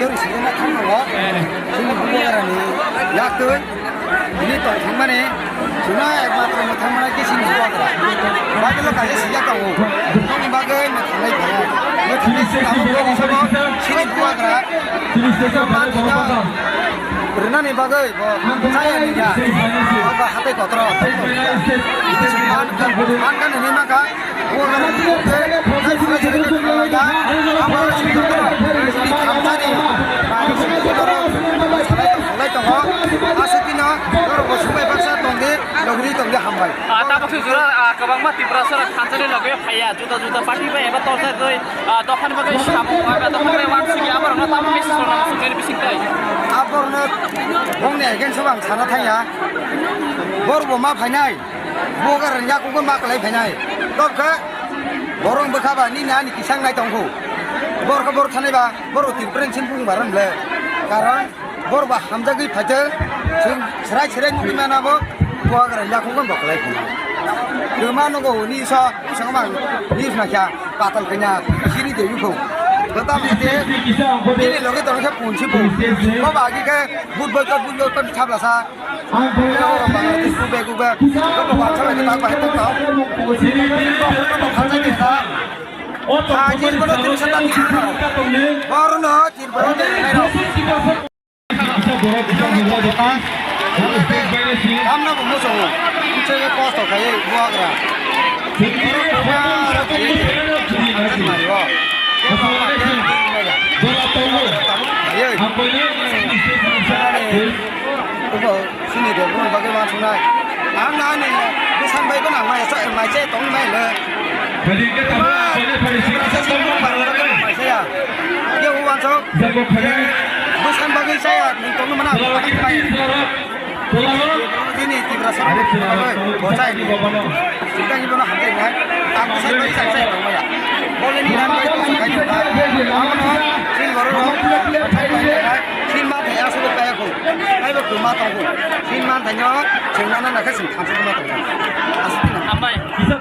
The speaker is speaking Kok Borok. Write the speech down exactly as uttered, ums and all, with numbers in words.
Yori sijana thangnago, chini bubagrani yaktwi, bini tong thangmani, chwngno ekmatro mwthangmani khe chini bubagra. Bible-o kaisa sijak tongo, nokni bagwi mwthangnai phaiya. Mwthangnai sabo chini bubagra. Rwnani bagwi bo chaya ni ya. Bo hatai kotor. An kan ni maka. Asukino, norok bo subai baksa tongdi, logri tongdi hambai. Ah, tabuk se jora, ah, kwbangma Tiprasa rok thansa ni loge phaiya, juda juda party bai eba torsa twi, ah, dophani bagwi samung, eba dophani bagwi wansigi, aborokno tamo message rwna muchungmani bising twi. Aborokno bongni against o ang sana thangya. Borok bo ma phainai. Bubagrani yakugo ma kwlai phainai. Tobkhe borok bwkha ba nini ani kisang nai tongkhu. Borok khe borok thanai ba borok Tripura ni sini bung baran le. Karon borok ba hamjagwi phaithe chwng srai srai nugwi mana bo bubagrani yakugo ma kwlai phainai. Kwma nugo hwnwi so bwskango ma news naikha patal kanya chini de yukho. Bwtam de bini loge tongkhe punsi bo. Bo ba agi khe but boycott but boycott thablasa. Tamno bo muchungo, bwswk kosto khaiwi bubagra. Chini de bun bagwi wansuknai. Ang na ani bwsang bai bono ang mai cha, mai cha tong mai le. Bwsang bai bono mai cha ya. Ye uansuk. Bwsang bagwi cha ya, nwng tongno mana. Bini Tiprasa rok bo chai ni. Sintang ni bono hamjai nai. Ang bwsai bai chai chai tong maya. Bole ni ran bai chai chai tong maya. Amo no sin borok rok chai bai nai. Sin ma thai asuk bai ko. Ai bo kuma tong ko. Sin ma thai no chengna na khe sin thamsa ma tong. Asuk na. Hambai.